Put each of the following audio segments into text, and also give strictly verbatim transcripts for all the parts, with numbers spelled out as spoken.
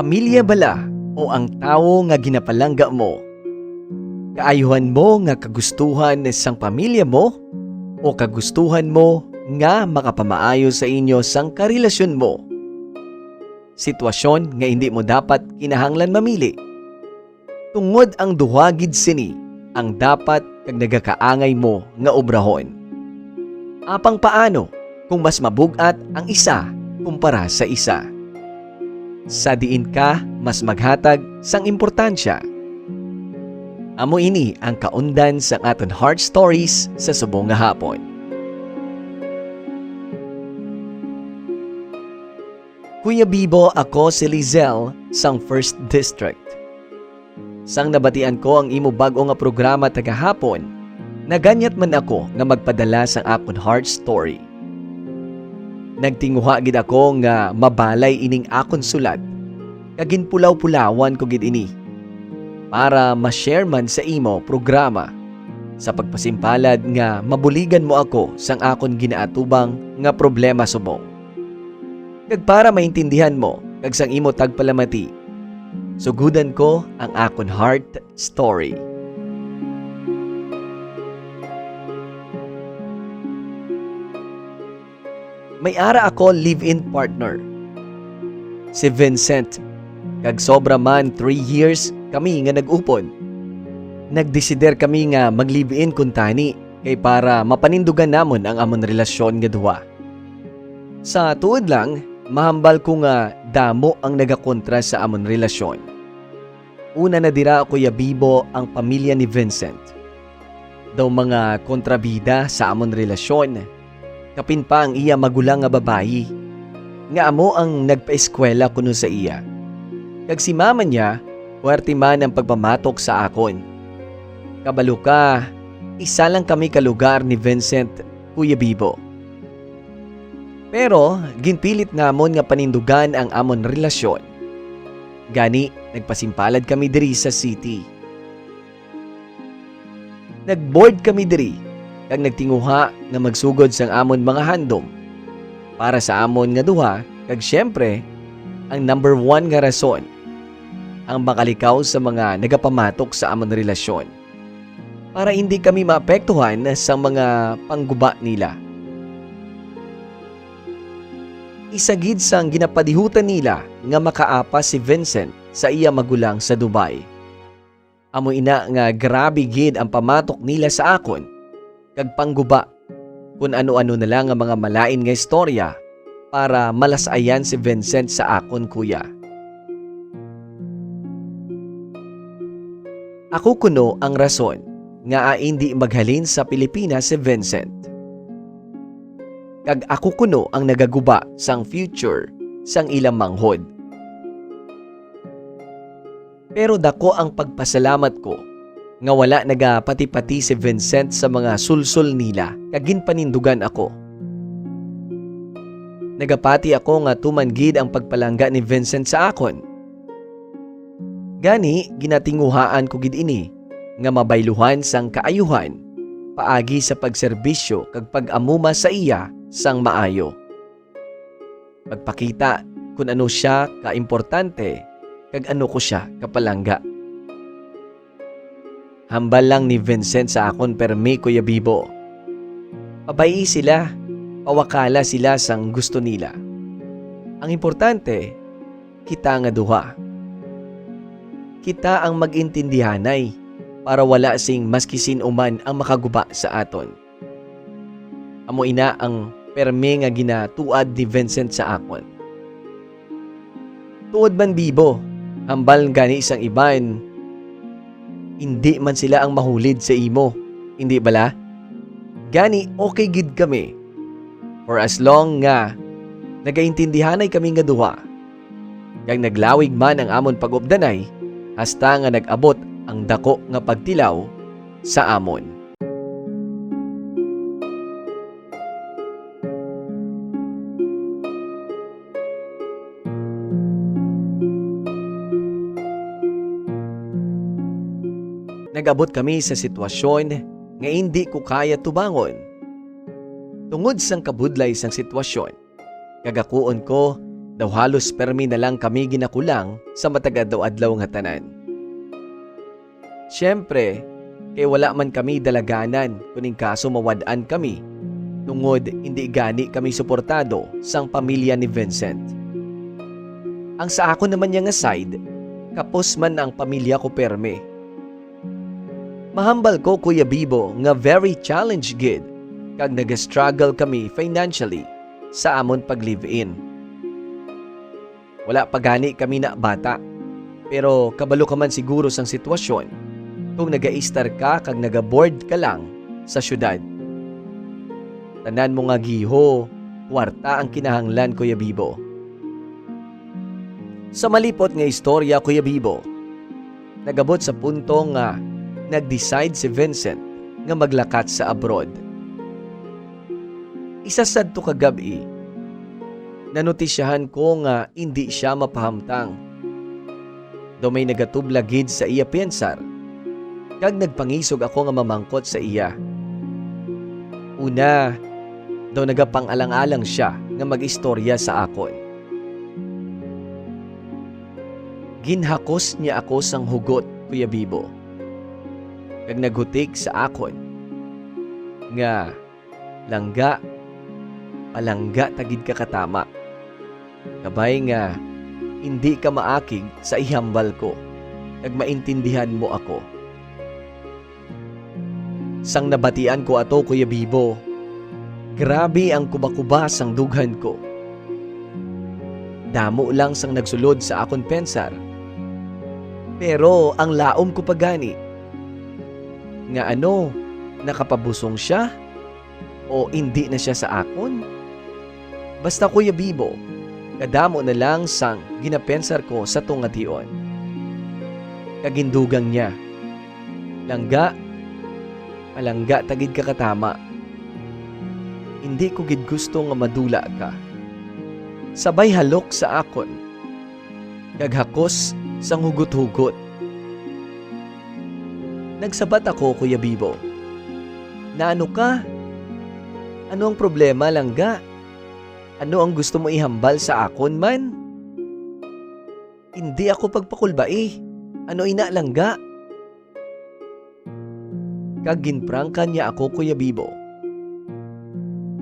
Pamilya bala o ang tawo nga ginapalangga mo? Kaayuhan mo nga kagustuhan sang pamilya mo o kagustuhan mo nga makapamaayo sa inyo sang karelasyon mo? Sitwasyon nga indi mo dapat kinahanglan mamili, tungod ang duha gid sini ang dapat kag nagakaangay mo nga obrahon. Apang paano kung mas mabug-at ang isa kumpara sa isa? Sa diin ka mas maghatag sang importansya? Amo ini ang kaundan sang aton Heart Stories sa subong nga hapon. Kuya Bibo, ako si Lizelle sang First District. Sang nabatian ko ang imo bag-o nga programa tagahapon, naganyat man ako nga magpadala sang akon heart story. Nagtinguha gid ako nga mabalay ining akon sulat, kag ginpulaw-pulawan ko gid ini para ma-share man sa imo programa, sa pagpasimpalad nga mabuligan mo ako sang akon ginaatubang nga problema subong. Kag para maintindihan mo kag sang imo tagpalamati, sugudan ko ang akon heart story. May ara ako live-in partner, si Vincent, kag sobra man three years kami nga nag-upod. Nagdesider kami nga mag-live-in kuntani kay para mapanindugan namon ang amon relasyon nga duha. Sa tuod lang, mahambal ko nga damo ang nagakontra sa amon relasyon. Una na dira, Kuya Bibo, ang pamilya ni Vincent. Daw mga kontrabida sa amon relasyon, kapin pa ang iya magulang nga babayi, nga amo ang nagpaeskwela kuno sa iya. Kag si mama niya, puwerte man ang pagpamatok sa akon. Kabalo ka, isa lang kami ka lugar ni Vincent, Kuya Bibo. Pero ginpilit namon nga panindugan ang amon relasyon. Gani, nagpasimpalad kami diri sa city. Nag-board kami diri kag nagtinguha nga magsugod sang amon mga handom para sa amon nga duha, kag siyempre, ang number one nga rason, ang makalikaw sa mga nagapamatok sa amon relasyon, para indi kami maapektuhan sang mga pangguba nila. Isa gid sang ginapadihutan nila nga makaapa si Vincent sa iya magulang sa Dubai. Amo ina nga grabe gid ang pamatok nila sa akon, kag pangguba kon ano-ano na lang nga mga malain nga istorya para malas-ayan si Vincent sa akon kuya. Ako kuno ang rason nga indi maghalin sa Pilipinas si Vincent. Kag ako kuno ang nagaguba sang future sang ila manghod. Pero dako ang pagpasalamat ko nga wala nagapati-pati si Vincent sa mga sulsol nila kag ginpanindugan ako. Nagapati ako nga tuman gid ang pagpalangga ni Vincent sa akon. Gani, ginatinguhaan ko gid ini nga mabayluhan sang kaayuhan paagi sa pagserbisyo kag pag-amuma sa iya sang maayo. Pagpakita kon ano sia kaimportante kag ano ko sia kapalangga. Hambal lang ni Vincent sa akon permi, Kuya Bibo. Pabayi sila, pawakala sila sang gusto nila. Ang importante, kita nga duha. Kita ang mag-intindihanay para wala sing maski sin-o man ang makaguba sa aton. Amo ina ang permi nga ginatuad ni Vincent sa akon. Tuod man, Bibo, hambal gani sang iban, indi man sila ang mahulid sa imo, indi bala? Gani, okay gid kami. For as long nga nagaintindihanay kami nga duha, kag naglawig man ang amon pag-updanay, hasta nga nag-abot ang dako nga pagtilaw sa amon. Nag-abot kami sa sitwasyon nga indi ko kaya tubangon. Tungod sang kabudlay sang sitwasyon, kagakuon ko daw halos permi na lang kami ginakulang sa matag-adlaw-adlaw nga tanan. Siyempre, kay wala man kami dalaganan kon in kaso mawad-an kami, tungod indi gani kami suportado sang pamilya ni Vincent. Ang sa akon naman niya nga side, kapos man ang pamilya ko permi. Mahambal ko, Kuya Bibo, nga very challenged gid kag nag-struggle kami financially sa amon pag-live-in. Wala pa gani kami na bata, pero kabalo ka man siguro sang sitwasyon kung nagaistar ka kag nagabored ka lang sa syudad. Tanan mo nga giho, kwarta ang kinahanglan, Kuya Bibo. Sa malipot nga istorya, Kuya Bibo, nagabot sa punto nga nag-decide si Vincent nga maglakat sa abroad. Isa sadto ka gab-i, nanotisyahan ko nga indi sia mapahamtang. Daw may nagatublag gid sa iya pensar, kag nagpangisog ako nga mamangkot sa iya. Una, daw nagapang-alang-alang sia nga mag-istorya sa akon. Ginhakos niya ako sang hugot, Kuya Bibo, kag naghutik sa akon nga, "Langga, palangga ta gid ka katama. Kabay nga indi ka maakig sa ihambal ko, kag maintindihan mo ako." Sang nabatian ko ato, Kuya Bibo, grabe ang kubakuba sang dughan ko. Damo lang sang nagsulod sa akon pensar. Pero ang laom ko pa gani, nga ano, nakapabusong sia o indi na sia sa akon? Basta, Kuya Bibo, kadamo na lang sang ginapensar ko sa tunga tion. Kag gindugang niya, "Langga, palangga ta gid ka katama. Indi ko gid gusto nga madula ka." Sabay halok sa akon, kag hakos sang hugot-hugot. Nagsabat ako, Kuya Bibo. "Naano ka? Ano ang problema, langga? Ano ang gusto mo ihambal sa akon man? Indi ako pagpakulbai. Ano ina, langga?" Kag ginprangka niya ako, Kuya Bibo.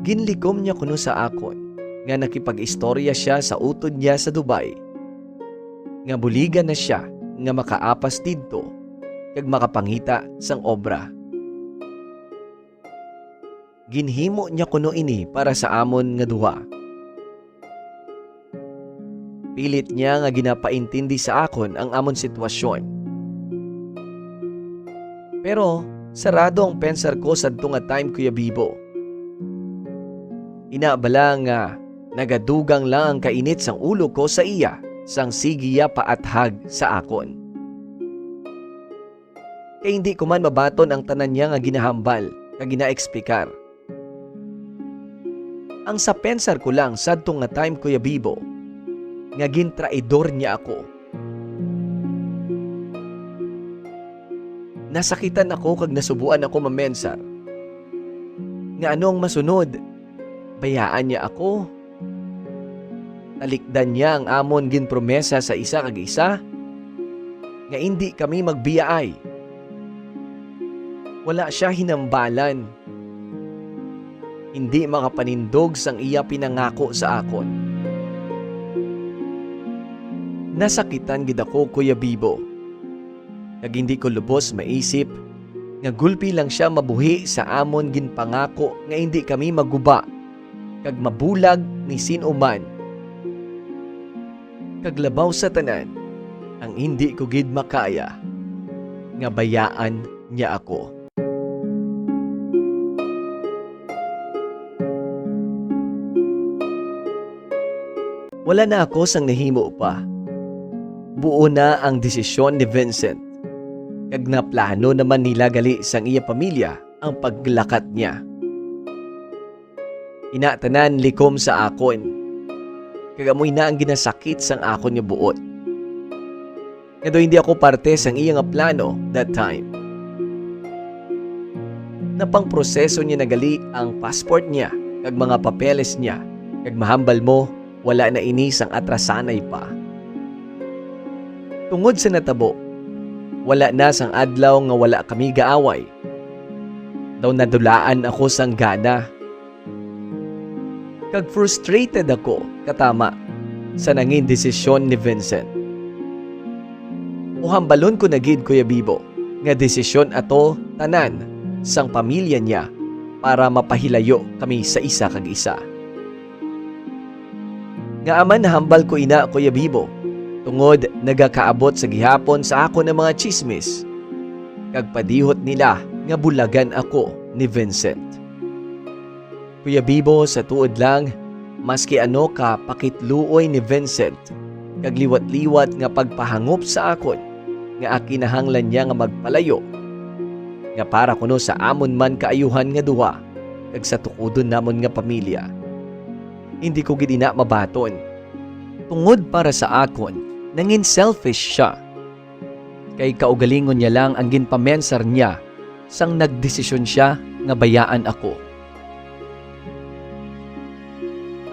Ginlikom niya kuno sa akon nga nakipag-istorya sia sa utod niya sa Dubai, nga buligan na sia nga makaapas didto kag makapangita sang obra. Ginhimo niya kuno ini para sa amon nga duha. Pilit niya nga ginapaintindi sa akon ang amon sitwasyon. Pero sarado ang pensar ko sadto nga time, Kuya Bibo. Ina bala nga nagadugang lang ang kainit sang ulo ko sa iya sang sige iya paathag sa akon. Kay hindi ko man mabaton ang tanan niya nga ginahambal kag ginaeksplikar. Ang sa pensar ko lang sadto nga time, Kuya Bibo, nga gintraidor niya ako. Nasakitan ako kag nasubuan ako mamensar. Nga ano ang masunod? Bayaan niya ako? Talikdan niya ang amon ginpromesa sa isa kag isa, nga indi kami magbiyaay? Wala sia hinambalan. Indi makapanindog sang iya pinangako sa akon. Nasakitan gid ako, Kuya Bibo, kag indi ko lubos maisip nga gulpi lang sia mabuhi sa amon ginpangako nga indi kami maguba kag mabulag ni sin-o man. Kag labaw sa tanan, ang indi ko gid makaya nga bayaan niya ako. Wala na ako sang nahimo pa. Buo na ang desisyon ni Vincent, kag naplano naman nila gali sang iya pamilya ang paglakat niya. Ina tanan likom sa akon, kag amo ina ang ginasakit sang akon nga buot, nga daw hindi ako parte sang iya nga plano that time. Napangproseso niya na gali ang passport niya kag mga papeles niya, kag mahambal mo, wala na ini sang atrasanay pa. Tungod sa natabo, wala na sang adlaw nga wala kami gaaway. Daw nadulaan ako sang gana. Kag frustrated ako katama sa nangin desisyon ni Vincent. O hambalon ko na gid, Kuya Bibo, nga desisyon ato tanan sang pamilya niya para mapahilayo kami sa isa kag isa. Ngaa man hambal ko ina, Kuya Bibo, tungod nagakaabot sa gihapon sa akon ang mga tsismis, kag padihot nila nga bulagan ako ni Vincent. Kuya Bibo, sa tuod lang, maski ano ka pakitluoy ni Vincent kag liwat-liwat nga pagpahangop sa akon nga kinahanglan niya nga magpalayo, nga para kuno sa amon man kaayuhan nga duha kag sa tukudon namon nga pamilya, hindi ko gid ina mabaton. Tungod para sa akon, nangin selfish sia. Kay kaugalingon niya lang ang ginpamensar niya sang nagdesisyon sia nga bayaan ako.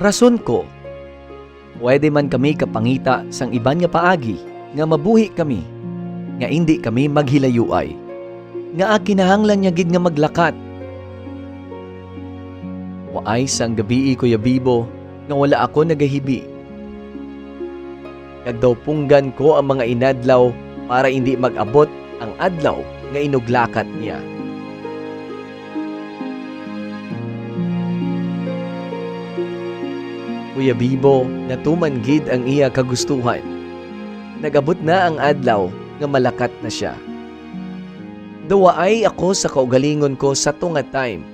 Rason ko, pwede man kami kapangita sang iban nga paagi nga mabuhi kami, nga indi kami maghilayuay, nga kinahanglan niya gid nga maglakat. Waay sang gabii, Kuya Bibo, nga wala ako nagahibi. Kag daw punggan ko ang mga inadlaw para indi mag-abot ang adlaw nga inuglakat niya. Kuya Bibo, natuman gid ang iya kagustuhan. Nag-abot na ang adlaw nga malakat na sia. Daw waay ako sa kaugalingon ko sa tunga time,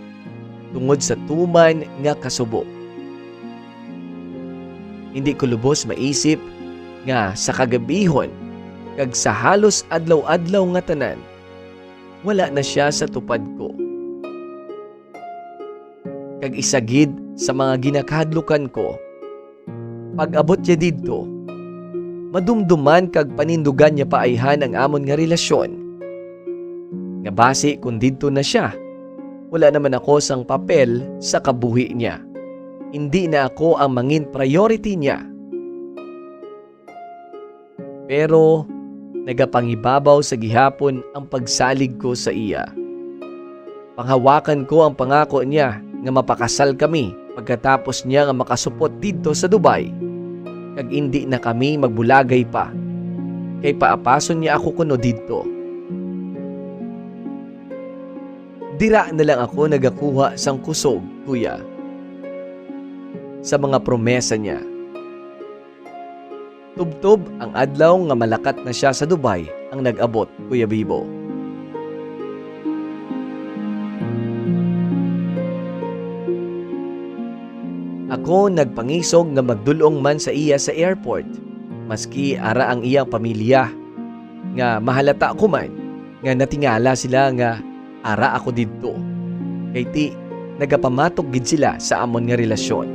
tungod sa tuman nga kasubo. Hindi ko lubos maisip nga sa kagabihon kag sa halos adlaw-adlaw nga tanan, wala na sia sa tupad ko. Kag isa gid sa mga ginakahadlukan ko, pag-abot niya didto, madumduman kag panindugan niya pa ayhan ang amon nga relasyon. Nga basi kon didto na sia, wala naman ako sang papel sa kabuhi niya. Indi na ako ang mangin priority niya. Pero nagapangibabaw sa gihapon ang pagsalig ko sa iya. Panghawakan ko ang pangako niya nga mapakasal kami pagkatapos niya nga makasupot didto sa Dubai, kag indi na kami magbulagay pa, kay paapason niya ako kuno didto. Dira na lang ako nagakuha sang kusog, kuya, sa mga promesa niya. Tubtob ang adlaw nga malakat na sia sa Dubai ang nag-abot, Kuya Bibo. Ako nagpangisog nga magdul-ong man sa iya sa airport, maski ara ang iyang pamilya, nga mahalata ko man nga natingala sila nga ara ako didto, kay ti nagapamatok gid sila sa amon nga relasyon.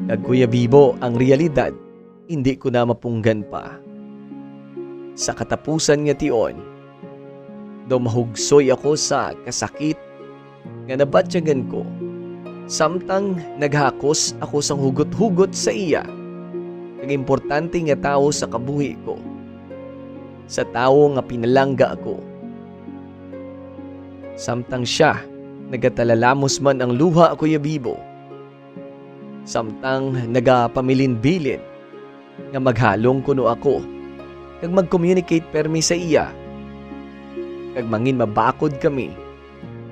Kag, Kuya Bibo, ang realidad, indi ko na mapunggan pa. Sa katapusan nga tion, daw mahugsoy ako sa kasakit nga nabatyagan ko, samtang naghakos ako sang hugot-hugot sa iya, kag importante nga tawo sa kabuhi ko, sa tawo nga pinalangga ko. Samtang sia, nagatalalamos man ang luha, Kuya Bibo, samtang nagapamilinbilin nga maghalong kuno ako kag mag-communicate permi sa iya, kag mangin mabakod kami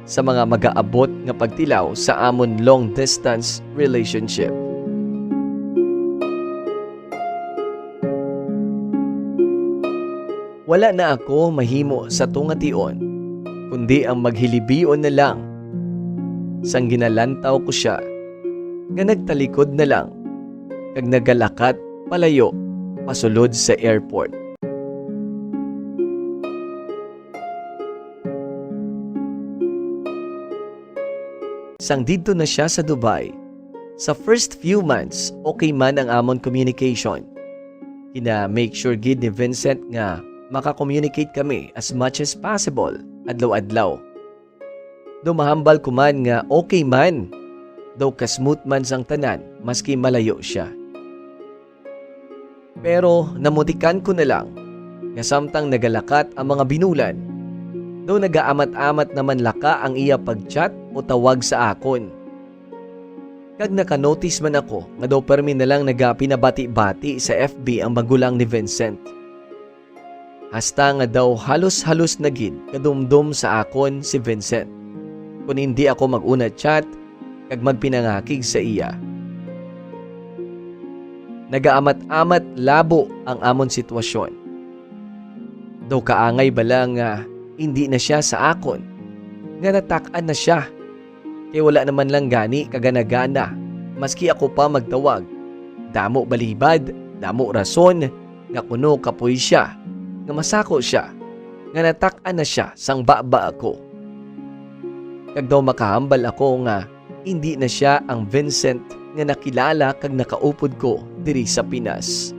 sa mga magaabot nga pagtilaw sa amon long-distance relationship. Wala na ako mahimo sa tunga tion, kundi ang maghilibion na lang. Sang ginalantaw ko sia, nga nagtalikod na lang, kag nagalakat palayo pasulod sa airport. Sang didto na sia sa Dubai, sa first few months, okay man ang amon communication. Gina-make sure gid ni Vincent nga maka-communicate kami as much as possible, adlaw-adlaw. Daw mahambal ko man nga okay man, daw ka-smooth man sang tanan maski malayo sia. Pero namutikan ko na lang nga samtang nagalakat ang mga binulan, daw nagaamat-amat naman laka ang iya pag-chat o tawag sa akon. Kag naka-notice man ako nga daw permi na lang nagapinabati-bati sa F B ang magulang ni Vincent. Hasta nga daw halos-halos na gid kadumdom sa akon si Vincent kon hindi ako mag-una chat kag magpinangakig sa iya. Nagaamat-amat labo ang amon sitwasyon. Daw kaangay bala nga indi na sia sa akon, nga natak-an na sia, kay wala naman lang gani kagana-gana, maski ako pa magtawag. Damo balibad, damo rason nga kuno kapoy sia, nga masako sia, nga natak-an na sia sang baba ako. Kag daw makahambal ako nga indi na sia ang Vincent nga nakilala kag nakaupod ko diri sa Pinas.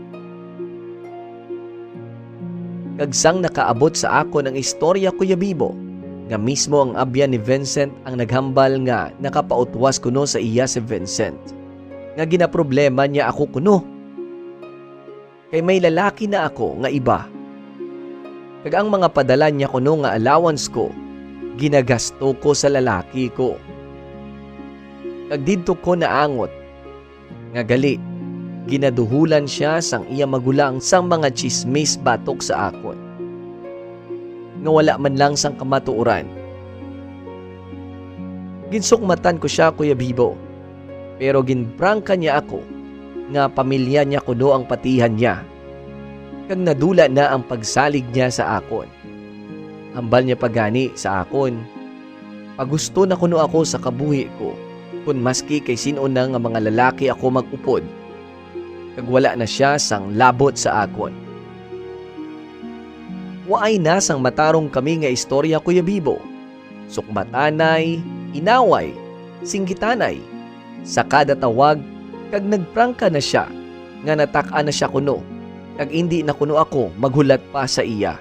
Kag sang nakaabot sa akon ang istorya, Kuya Bibo, nga mismo ang abyan ni Vincent ang naghambal nga nakapautwas kuno sa iya si Vincent, nga ginaproblema niya ako kuno. Kay may lalaki na ako nga iba. Kag ang mga padala niya kuno nga allowance ko, ginagasto ko sa lalaki ko. Kag didto ko naangot nga gali, ginaduhulan sia sang iya magulang sang mga tsismis batok sa akon, nga wala man lang sang kamatuoran. Ginsukmatan ko sia, Kuya Bibo, pero ginprangka niya ako nga pamilya niya kuno ang patihan niya, kag nadula na ang pagsalig niya sa akon. Hambal niya pa gani sa akon, pagusto na kuno ako sa kabuhi ko, kon maski kay sin-o na nga mga lalaki ako mag-upod, kag wala na sia sang labot sa akon. Waay na sang matarong kami nga istorya, Kuya Bibo. Sukmatanay, inaway, singgitanay, sa kada tawag, kag nagprangka na sia nga natak-an na sia kuno, kag indi na kuno ako maghulat pa sa iya.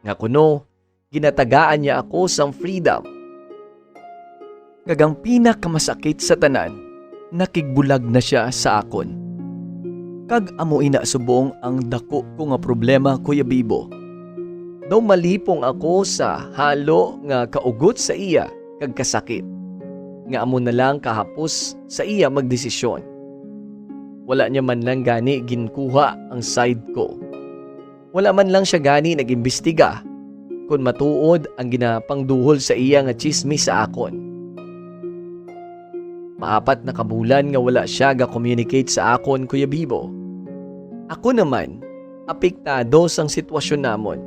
Nga kuno, ginatagaan niya ako sang freedom. Kag ang pinakamasakit sa tanan, nakigbulag na sia sa akon. Kag amo ina subong ang daku ko nga problema, Kuya Bibo. Daw malipong ako sa halo nga kaugot sa iya kag kasakit, nga amo na lang kahapos sa iya magdesisyon. Wala niya man lang gani ginkuha ang side ko. Wala man lang sia gani nag-imbestiga kon matuod ang ginapangduhol sa iya nga tsismis sa akon. Maapat na ka bulan nga wala sia ga-communicate sa akon, Kuya Bibo. Ako naman, apektado sang sitwasyon namon.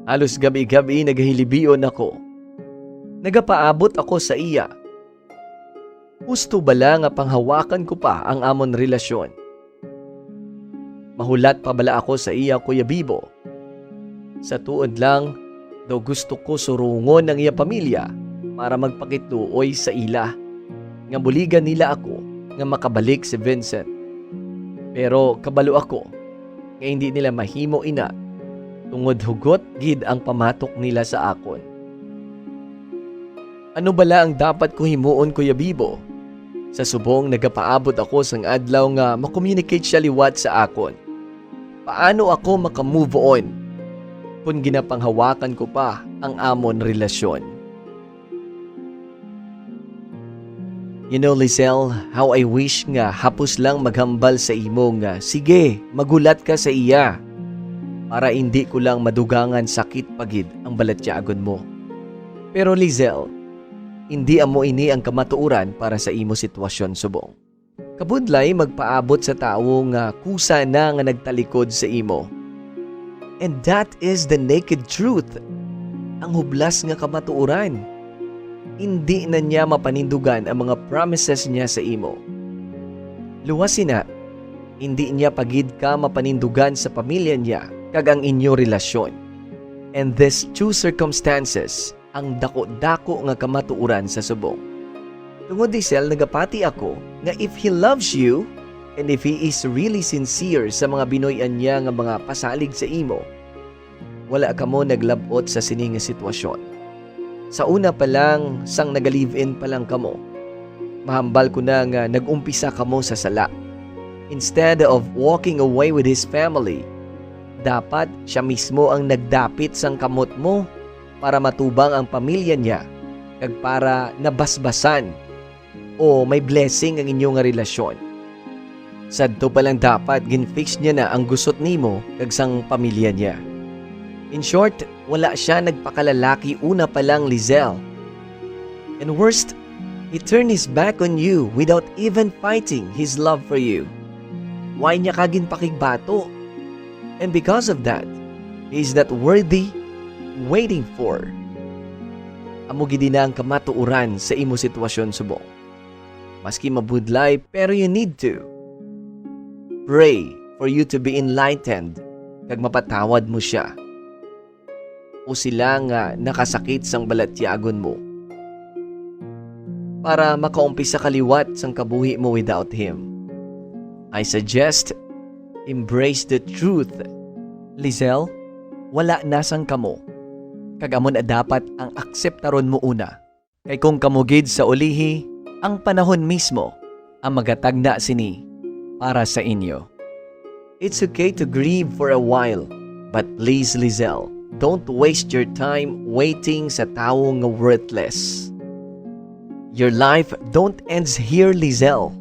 Halos gab-i-gab-i nagahilibion ako. Nagapaabot ako sa iya. Husto bala nga panghawakan ko pa ang amon relasyon? Mahulat pa bala ako sa iya, Kuya Bibo? Sa tuod lang, daw gusto ko surungon ang iya pamilya para magpakitluoy sa ila nga buligan nila ako nga makabalik si Vincent. Pero kabalo ako nga indi nila mahimo ina, tungod hugot gid ang pamatok nila sa akon. Ano bala ang dapat ko himuon, Kuya Bibo? Sa subong nagapaabot ako sang adlaw nga ma-communicate sia liwat sa akon. Paano ako maka-move on kon ginapanghawakan ko pa ang amon relasyon? You know, Lizelle, how I wish nga hapos lang maghambal sa imo nga, "Sige, maghulat ka sa iya," para indi ko lang madugangan sakit pa gid ang balatyagon mo. Pero, Lizelle, indi amo ini ang kamatuoran para sa imo sitwasyon subong. Kabudlay magpaabot sa tawo nga kusa na nga nagtalikod sa imo. And that is the naked truth. Ang hublas nga kamatuoran. Indi na niya mapanindugan ang mga promises niya sa imo. Luwas sina, indi niya pa gid ka mapanindugan sa pamilya niya kag ang inyo relasyon. And these two circumstances ang daku-daku nga kamatuoran sa subong. Tungod, Lizelle, nagapati ako nga if he loves you, and if he is really sincere sa mga binuy-an niya nga mga pasalig sa imo, wala kamo naglab-ot sa sini nga sitwasyon. Sa una pa lang, sang naga-live-in pa lang kamo, Mahambal ko na nga nag-umpisa kamo sa sala. Instead of walking away with his family, dapat siya mismo ang nagdapit sang kamot mo para matubang ang pamilya niya kag para nabasbasan o may blessing ang inyo nga relasyon. Sadto pa lang dapat ginfix niya na ang gusot nimo kag sang pamilya niya. In short, wala siya nagpakalalaki una pa lang, Lizelle. And worst, he turned his back on you without even fighting his love for you. Why niya ka ginpakigbato? And because of that, he is not worthy waiting for. Amo gid na ang kamatuoran sa imo sitwasyon, subong. Maski mabudlay, pero you need to pray for you to be enlightened kag mapatawad mo siya o sila nga nakasakit sang balatyagon mo, para makaumpisa ka liwat sang kabuhi mo without him. I suggest, embrace the truth. Lizelle, wala na sang kamo, kag amo na dapat ang akseptaron mo una. Kay kung kamo gid sa ulihi, ang panahon mismo ang magatagna sini para sa inyo. It's okay to grieve for a while, but please, Lizelle, don't waste your time waiting sa tawo nga worthless. Your life don't ends here, Lizelle.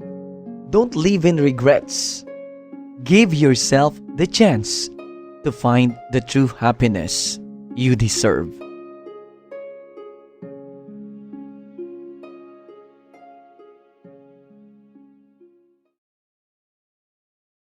Don't live in regrets. Give yourself the chance to find the true happiness you deserve.